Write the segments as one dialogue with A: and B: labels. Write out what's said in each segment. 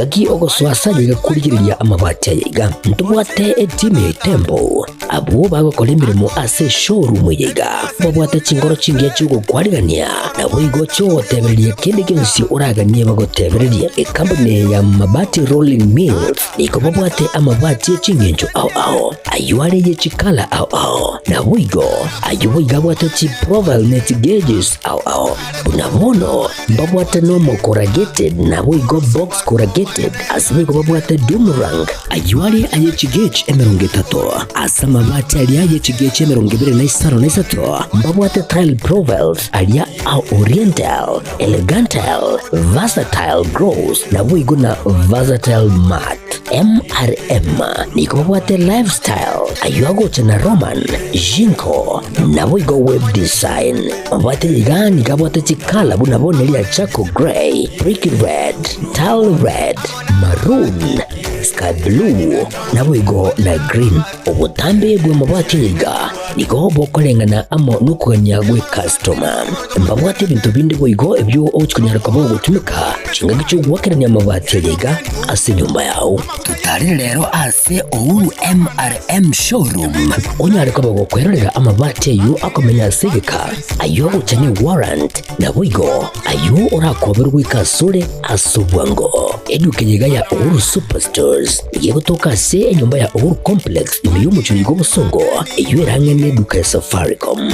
A: Gaki ogosoa ase aye korigereria amabati aye iga. Ntobwate etimu ya Itembo, abwo bagokora emeremo ase eshowroom eye iga. Babwate chingoro chingiya chi'ogokwarigania, naboigo chi'ogotebereria kende gionsi oraganie bagotebererie. Ekampuni eye ya Mabati Rolling Mills nigo babwate amabati e ching'encho ao ao, ayio are ye chikala ao ao, naboigo ayio boigo abwate chiprofile ne chigeges ao ao. Buna bono Mbabwate nomo corrugated naboigo box corrugated, ase boigo babwate doomerang, ayio are aye chigech 30, ase amabati aria aye chigech 23, mbabwate tile profiles aria a oriental, elegantile, versatile gross, naboigo na versatile matte. MRM nigo babwate lifestyle, ayio agocha na Roman, Jinko, naboigo web design. Mabwate iga nigo abwate chikala buna bono eria charcoal grey, brick red, tile red, maroon, sky blue, naboigo na green. Obotambe bw'amabwati aya iga nigo bokoreng'ana amo nokogania gw'ekastoma. Mbabwate ebinto binde boigo ebio ogochia konyara koba ogotumeka chingaki chi'ogoakerania amabati aya iga ase enyomba yao. Totarere rero ase Uhuru MRM Showroom onyare koba gokwerorera amabati ayio akomenya ase egeka, ayio agocha ne warrant, naboigo ayio orakoberwe goika asore ase obwango. Eduka eye iga ya Uhuru Superstores nigo egotoka ase enyomba ya Uhuru Complex ime y'omochie oiga obosongo, eyio ere ang'e neduka ya Safaricom.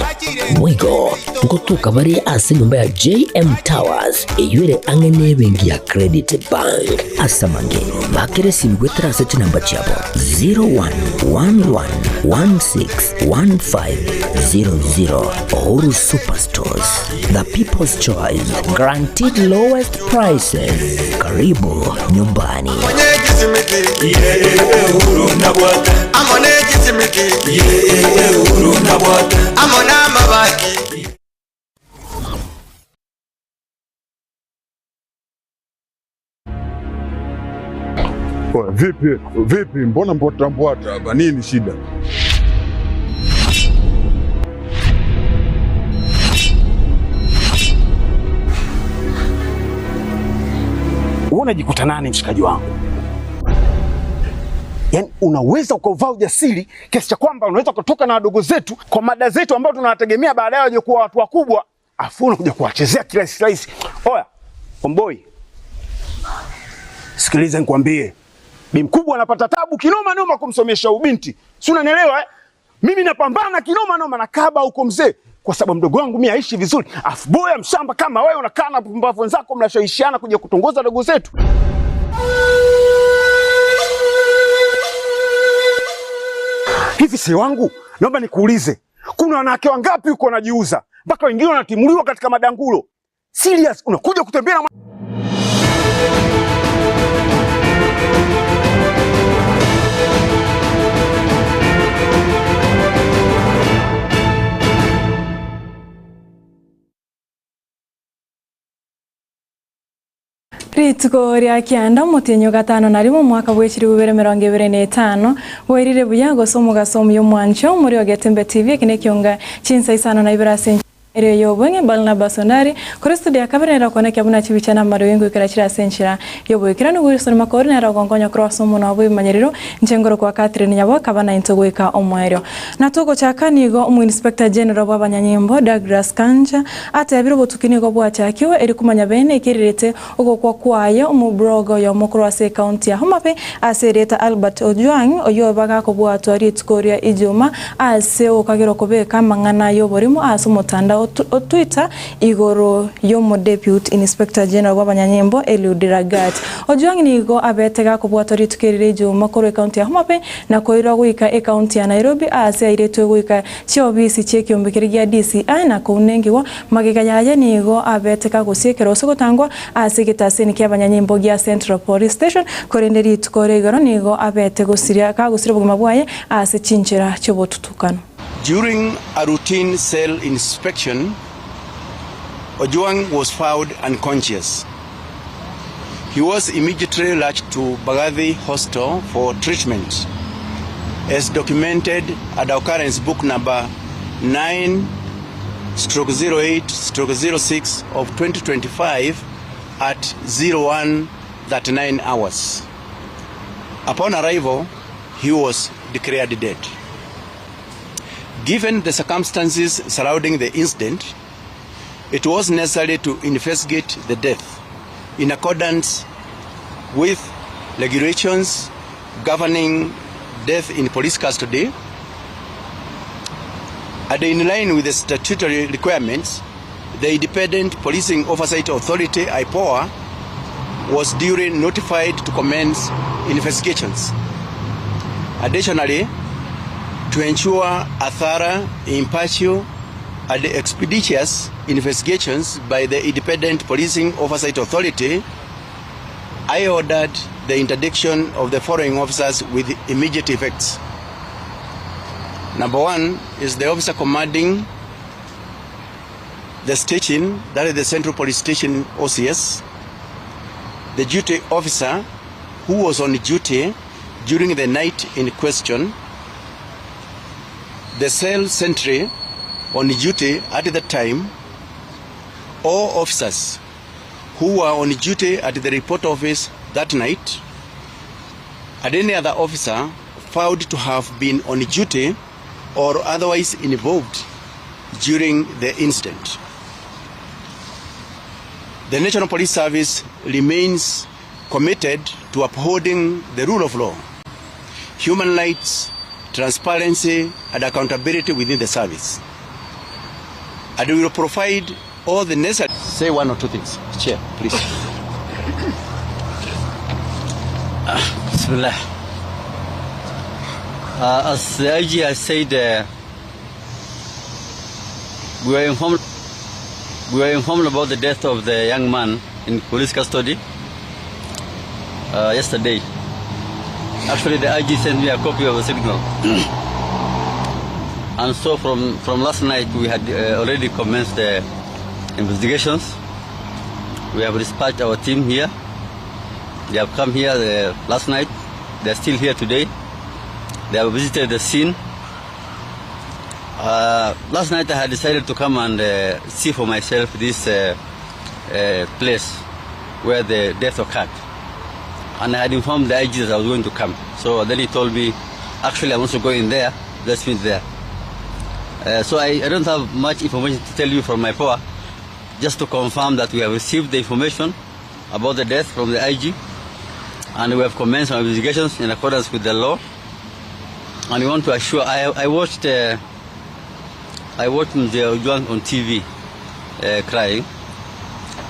A: Boigo ngotoka bare ase enyomba ya JM Towers eyio ere ang'e nebenki ya Credit Bank. Ase amange, bakere esimi goetera ase chinamba chiabo 0111161500. Uhuru Superstores, the people's choice, guaranteed lowest prices. Karibu nyumbani.
B: Oya, vipi vipi, mbona mbwata mbwata hapa, nini shida?
C: Wewe unajikuta nani mshikaji wangu? Yaani unaweza ukauvaa ujasiri kiasi cha kwamba unaweza ukatoka na wadogo zetu kwa mada zetu ambao tunawategemea baadaye waje kuwa watu wakubwa, afu unakuja kuwachezea kirahisi rahisi. Oya, omboi, sikiliza nikwambie, bi mkubwa anapata tabu kinoma noma kumsomesha ubinti, si unanielewa eh? Mimi napambana kinoma noma na kaba huko mzee, kwa sababu mdogo wangu mimi aishi vizuri, afu boya mshamba kama wewe unakaa na pumbavu wenzako mnashawishiana kuja kutongoza dogo zetu. Hivi si wangu, naomba nikuulize, kuna wanawake wangapi huko wanajiuza mpaka wengine wanatimuliwa katika madangulo? Serious, unakuja kutembea na
D: Rituko ria kianda omotienyi o gatano na rimo omwaka bwe chilifu bibere 25 bwairire buya gose omogaso omuya omwancho more Ogetembe TV eke nekionga chinsa isano na ibere ase enchera ere y'obweng'e Barnabas Ondari korwa estudio ya kabere nere okonekia buna chibicha na amariogi ngoikera chire ase enchera y'oboikeranu Wilson Makori nere ogonkonya korwa ase omonwa bw'ebimanyerero inche ngorokwa Catherine Nyaboka bana intwe goika omoerio Na togochaka nigo Omoinspector General bw'abanyanyimbo Douglas Kanja atebire obotuki nigo bwachakigwe erio komanya bene ekerirete ogokwa kwaye omobroga oyomo korwa ase ecounty ya Homabay ase erieta Albert Ojwang oyio bagakobwatwa rituko ria Ijuma ase ogokagerwa kobeka amang'ana y'oborimo ase omotandao o Twitter igoro y'Omodeputy Inspector General bw'abanyanyimbo Eliud Lagat. Ojwang nigo abete gakobwatwa rituko eri ria Ijuma korwa ecounty ya Homabay na koirwa goika ecounty ya Nairobi aase airetwe goika chiobisi chi'ekeombe keria gia DCI na kounengigwa magega yaye nigo abete kagosiekera ase ogotangwa ase egetaseni ki'abanyanyimbo gia Central Police Station korende rituko ria igoro nigo abete gosiria kagosiria obogima bwaye ase chinchera chi'obotutukano.
E: During a routine cell inspection, Ojwang was found unconscious. He was immediately rushed to Mbagathi Hospital for treatment as documented at occurrence book number 9/08/06 of 2025 at 01. 39 hours. Upon arrival, he was declared dead. Given the circumstances surrounding the incident, it was necessary to investigate the death in accordance with regulations governing death in police custody and in line with the statutory requirements, the Independent Policing Oversight Authority, IPOA, was duly notified to commence investigations. Additionally, to ensure a thorough, impartial, and expeditious investigations by the Independent Policing Oversight Authority, I ordered the interdiction of the following officers with immediate effects. Number one is the officer commanding the station, that is the Central Police Station OCS, the duty officer who was on duty during the night in question, the cell sentry on duty at the time, all officers who were on duty at the report office that night, and any other officer found to have been on duty or otherwise involved during the incident. The National Police Service remains committed to upholding the rule of law, human rights, transparency, and accountability within the service. And we will provide all the necessary. Say one or two things. Chair, please.
F: Bismillah. As the IG has said, we were informed about the death of the young man in police custody yesterday. Actually, the IG sent me a copy of the signal. And so from last night, we had already commenced the investigations. We have dispatched our team here. They have come here last night. They are still here today. They have visited the scene. Last night I had decided to come and see for myself this place where the death occurred. And I had informed the IG that I was going to come. So then he told me, actually I'm also going there, let's meet there. So I don't have much information to tell you from my power, just to confirm that we have received the information about the death from the IG, and we have commenced our investigations in accordance with the law. And we want to assure, I watched Mzee Ojwang on TV crying.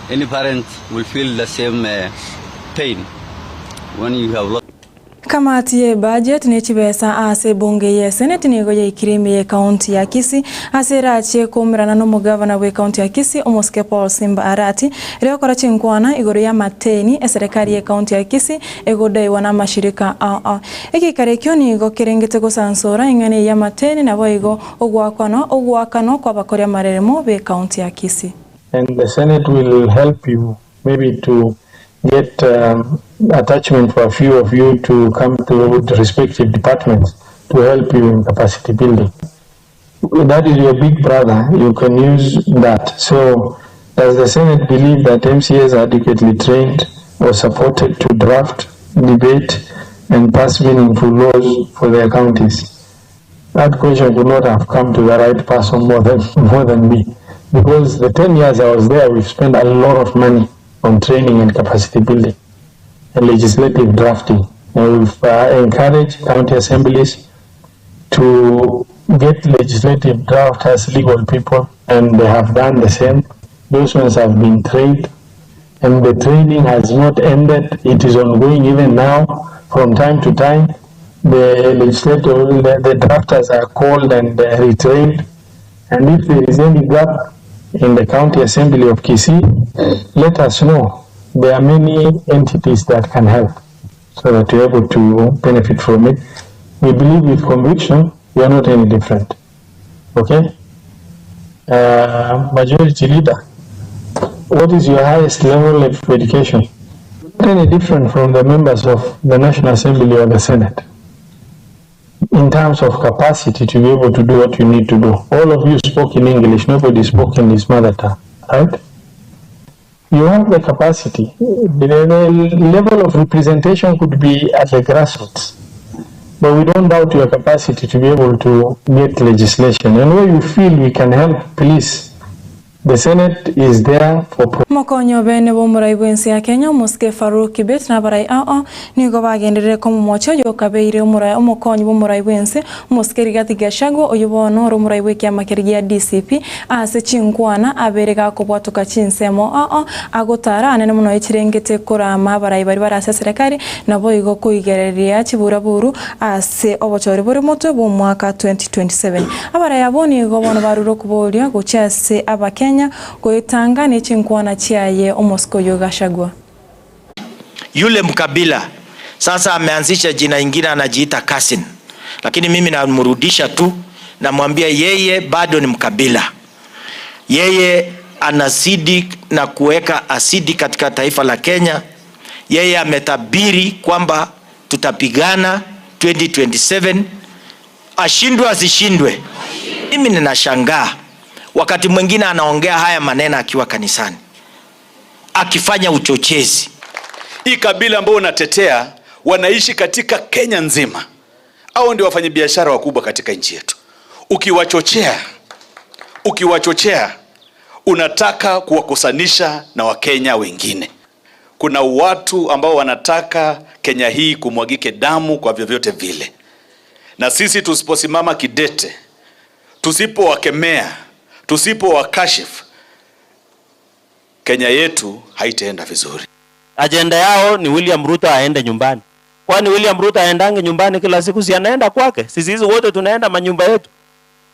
F: Any parent will feel the same pain when you have lost.
D: Kamati ye budget ne chibesa ase bunge ye senate nigo yaikire ime ye county ya Kisii ase erachie koumerana na omogavana bwe county ya Kisii omosike Paul Simba Arati ere chinkwana igoro ya mateni eserikali ye county ya Kisii egodaiwa na amashirika ao ekikaro ekio nigo kerengete gosansora ing'ana ya mateni nabo igo ogwakano kwa abakori amareremo be county ya Kisii.
G: And the Senate will help you maybe to get attachment for a few of you to come to the respective departments to help you in capacity building. That is your big brother, you can use that. So does the Senate believe that MCAs are adequately trained or supported to draft, debate, and pass meaningful laws for their counties? That question could not have come to the right person more than me. Because the 10 years I was there, we've spent a lot of money on training and capacity building and legislative drafting. And we've encouraged county assemblies to get legislative drafters, legal people, and they have done the same. Those ones have been trained, and the training has not ended. It is ongoing even now. From time to time, the drafters are called and retrained. And if there is any gap in the County Assembly of Kisii, let us know. There are many entities that can help so that you're able to benefit from it. We believe with conviction we are not any different. Okay? Majority Leader, what is your highest level of education? Not any different from the members of the National Assembly or the Senate in terms of capacity to be able to do what you need to do. All of you spoke in English, nobody spoke in his mother tongue, right? You have the capacity, the level of representation could be at the grassroots but we don't doubt your capacity to be able to get legislation and where you feel we can help please the senate is there for.
D: Mokonyi obene bw'omorai bw'ense ya Kenya omosike Farouk Kibet na abarai ao nigo bagenderere komomocha oyio okabeire omorai omokonyi bw'omorai bw'ense omosike Rigathi Gachagua oyio bono ore omorai bw'ekiama keria gia DCP ase chinkwana abere gakobwatoka chinsemo ao agotara anene mono echirengete korama abarai baria bare ase eserekari naboigo koigereria chiburaburu ase obochori bore motwe bw'omwaka 2027. Abarai abwo nigo bono barure okoboria gochia ase Abakenya goetanga ne chinkwana chiaye omosike oyio Gachagua.
H: Yule mkabila sasa ameanzisha jina ingine anajiita cousin, lakini mimi namrudisha tu, namwambia yeye bado ni mkabila. Yeye anazidi na kuweka asidi katika taifa la Kenya. Yeye ametabiri kwamba tutapigana 2027 ashindwe asishindwe. Mimi ninashangaa wakati mwingine anaongea haya maneno akiwa kanisani akifanya uchochezi.
I: Hii kabila ambayo unatetea wanaishi katika Kenya nzima, au ndio wafanyabiashara wakubwa katika nchi yetu. Ukiwachochea, ukiwachochea unataka kuwakosanisha na Wakenya wengine. Kuna watu ambao wanataka Kenya hii kumwagike damu kwa vyovyote vile, na sisi tusiposimama kidete, tusipowakemea, tusipowakashifu, Kenya yetu haitaenda vizuri.
J: Ajenda yao ni William Ruto aende nyumbani. Kwani William Ruto aendange nyumbani kila siku? Si anaenda kwake? Sisi hizi wote tunaenda manyumba yetu.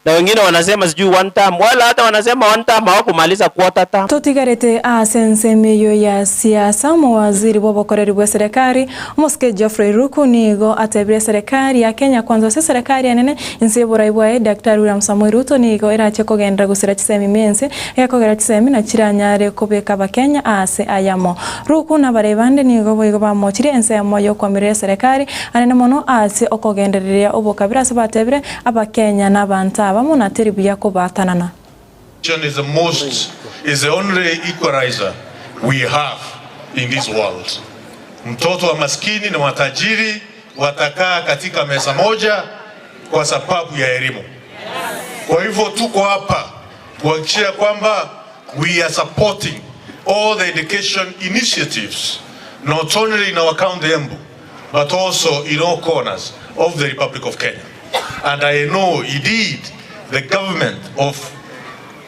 J: Na wengine wanasema sijui one term, wala hata wanasema one term hawakumaliza quarter term.
D: Totigarete ase ensemo eyio ya siasa, omowaziri bw'obokoreri bw'eserekari, omosike Geoffrey Ruku nigo atebire eserekari ya Kenya Kwanza ase eserekari enene inse y'oborai bwaye Daktari William Samoei Ruto nigo erache kogenderera gosira chisemi ime ense egekogera chisemi na chiranyare kobeka abakenya aase ayamo. Ruku na abarai bande nigo boigo bamochirie ensemo y'okoamerera eserekari anene mono ase okogendereria obokabira ase batebire Abakenya nabanto abamo na teri buya kobaatanana.
K: Is the most is the only equalizer we have in this world. Mtoto wa maskini na matajiri watakaa katika meza moja kwa sababu ya elimu. Kwa hivyo tuko hapa kuhakikisha kwamba we are supporting all the education initiatives not only in our county Embu but also in all corners of the Republic of Kenya. And I know indeed the government of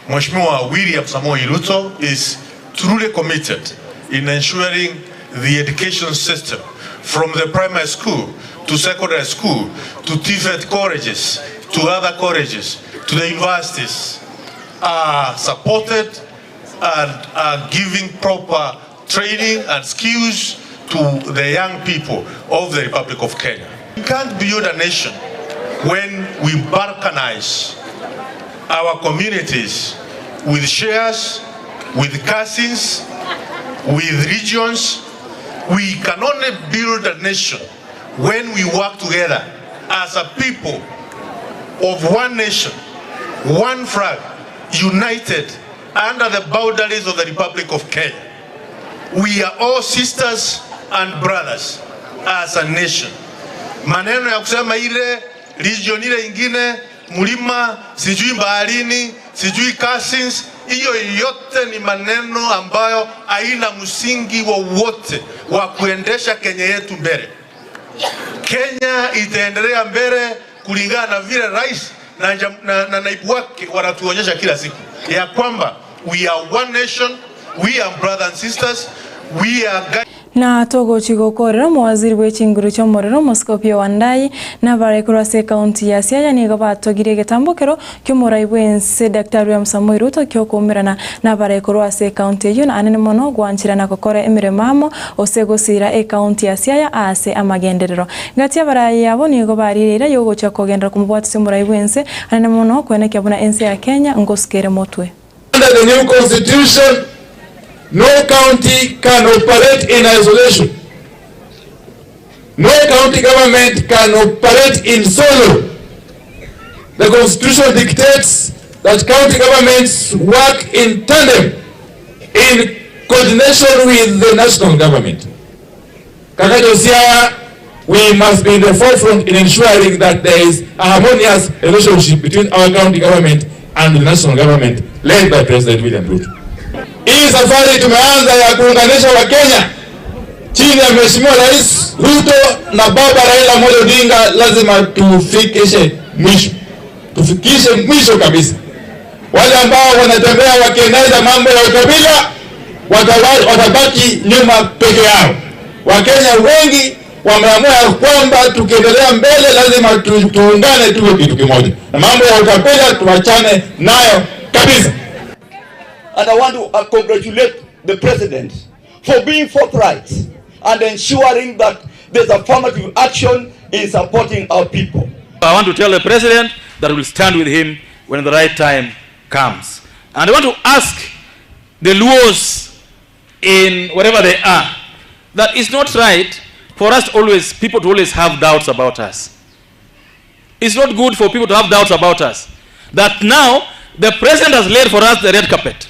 K: Mheshimiwa William Samoei Ruto is truly committed in ensuring the education system from the primary school to secondary school to TVET colleges to other colleges to the universities are supported and are giving proper training and skills to the young people of the Republic of Kenya. We can't build a nation when we balkanize our communities with shares, with cousins, with regions. We can only build a nation when we work together as a people of one nation, one flag, united under the boundaries of the Republic of Kenya. We are all sisters and brothers as a nation. Maneno ya kusema ile region ile ingine mlima sijui baharini sijui cousins, hiyo yote ni maneno ambayo haina msingi wowote wa kuendesha Kenya yetu mbele. Kenya itaendelea mbele kulingana na vile rais na, na, na naibu wake wanatuonyesha kila siku ya kwamba we are one nation, we are brothers and sisters, we are
D: Na togochia gokorera omowaziri bwe chinguru chi'omorero omosike Opiyo Wandayi na abare korwa ase ekaunti ya Siaya nigo batogirie egetambokero ki'omorai bw'ense Daktari William Samoei Ruto ki'okoumerana nabare korwa ase ekaunti eyio na anene mono gwanchera na gokora emeremo amo gose gosiira ekaunti ya Siaya ase amagenderero. Gati y'abarai abo nigo bariire eira y'ogochia kogenderera komobwatisia omorai bw'ense anene mono koenekia buna ense ya Kenya ngosuka ere motwe.
L: Under the new constitution, no county can operate in isolation. No county government can operate in solo. The constitution dictates that county governments work in tandem, in coordination with the national government. Kaka Josiah, we must be in the forefront in ensuring that there is a harmonious relationship between our county government and the national government led by President William Ruto. Hii safari tumeanza ya kuunganisha Wakenya chini ya Mheshimiwa Rais Ruto na Baba Raila Amolo Odinga, lazima tufikishe mwisho, tufikishe mwisho kabisa. Wale ambao wanatembea wakieneza mambo ya ukabila watabaki nyuma peke yao. Wakenya wengi wameamua ya kwamba tukiendelea mbele lazima tuungane tuwe kitu kimoja, na mambo ya ukabila tuachane nayo kabisa.
M: And I want to congratulate the president for being forthright and ensuring that there's affirmative action in supporting our people.
I: I want to tell the president that we'll stand with him when the right time comes. And I want to ask the Luos in wherever they are that it's not right for us always, people to always have doubts about us. It's not good for people to have doubts about us. That now the president has laid for us the red carpet.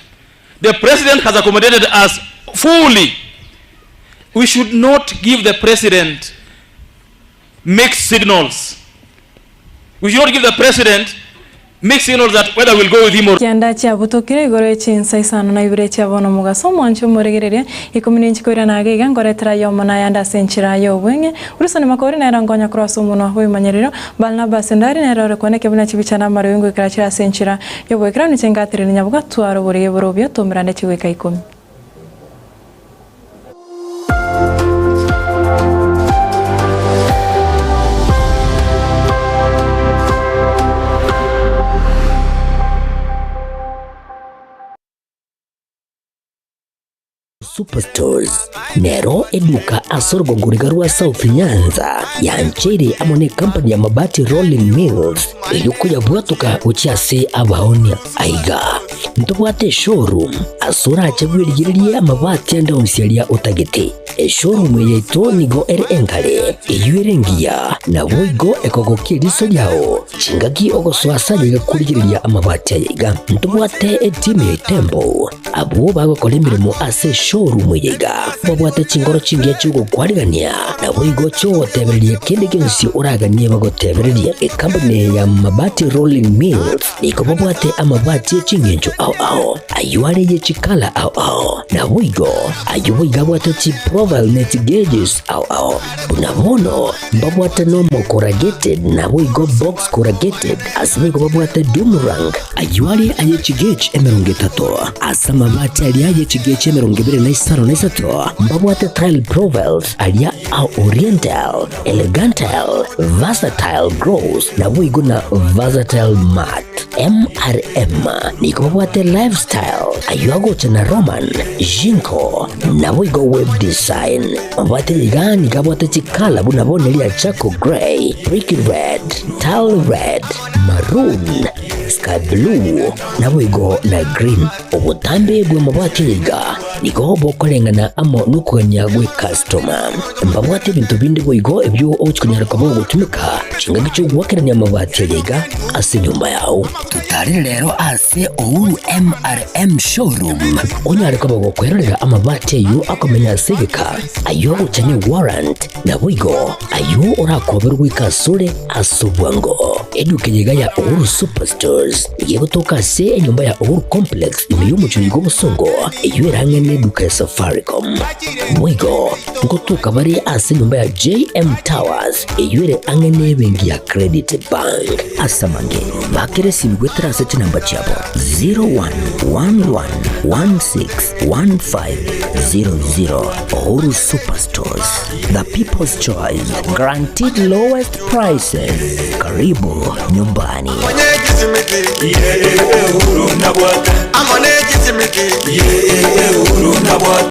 I: The president has accommodated us fully. We should not give the president mixed signals. We should not give the president mixed signals that whether we'll go with him or
D: Kianda chiabutokire igoro echinsa isano na ibere chia bono mogaso omwancho omoregereria ikomi na inche koirana age iga nkoretera ayomo na ayande ase enchera ya obweng'e. Wilson Makori nere nkonya korwa ase omonwa bw'ebimanyerero, Barnabas Ndari nere ore kweneke buna chibicha na amariogi ngoikera chire ase enchera y'oboikeranu inche ngatereri nyaboga tware oborege bore obuya tomerane chigoika ikomi.
A: Superstores nero eduka ase orogongo riga rwa South Nyanza yancheire amo ne company ya Mabati Rolling Mills eyio koyabwatoka gochia ase abaonia. Aiga ntobwate eshowroom ase orache bwerigererie amabati ande onsi aria otagete. Eshowroom eye yaito nigo ere enkare, eyio ere engiya, naboigo ekogokia eriso riao chingaki ogosoa ase aye iga korigereria amabati aya iga. Ntobwate etimu ya Itembo abwo bagokora emeremo ase eshowroom eye iga babwate chingoro chingiya chi'ogokwarigania naboigo chi'ogotebereria kende gionsi oraganie bagotebererie. Ekampuni eye ya Mabati Rolling Mills nigo babwate amabati e ching'encho ao ao, ayio are ye chikala ao ao, naboigo ayio boigo abwate chiprofile ne chigeges ao ao. Buna bono mbabwate nomo corrugated naboigo box corrugated, ase boigo babwate doom rank, ayio are aye chigauge 30, ase amabati aria aye chigauge 25, mbabwate tile profiles aria a oriental, elegantal, versatile gross, naboigo na versatile matte. MRM nigo babwate lifestyle, ayio agocha na Roman, Jinko, naboigo web design. Mabwate iga nigo abwate chikala buna bono eria charcoal grey, brick red, tile red, maroon, sky blue, naboigo na green. Obotambe bw'amabwate iga nigo bokoreng'ana amo nokogania gw'ecustoma. Mbabwate ebinto binde boigo ebio ogochia konyara koba ogotumeka chingaki chi'ogoakerania amabati aya iga ase enyomba yao. Totarere rero ase Uhuru MRM Showroom onyare koba gokwerorera amabati ayio akomenya ase egeka, ayio agocha ne warrant, naboigo ayio orakoberwe goika asore ase obwango. Eduka eye iga ya Uhuru Superstores nigo egotoka ase enyomba ya Uhuru Complex ime y'omochie oiga obosongo eyio ere ang'e neduka ya Safaricom. Boigo ngotoka bare ase enyomba ya JM Towers eyio ere ang'e nebenki ya Credit Bank. Ase amange, bakera esimi goetera ase chinamba chiabo 0111161500. Uhuru Superstores, the people's choice, guaranteed lowest prices. Karibu nyumbani.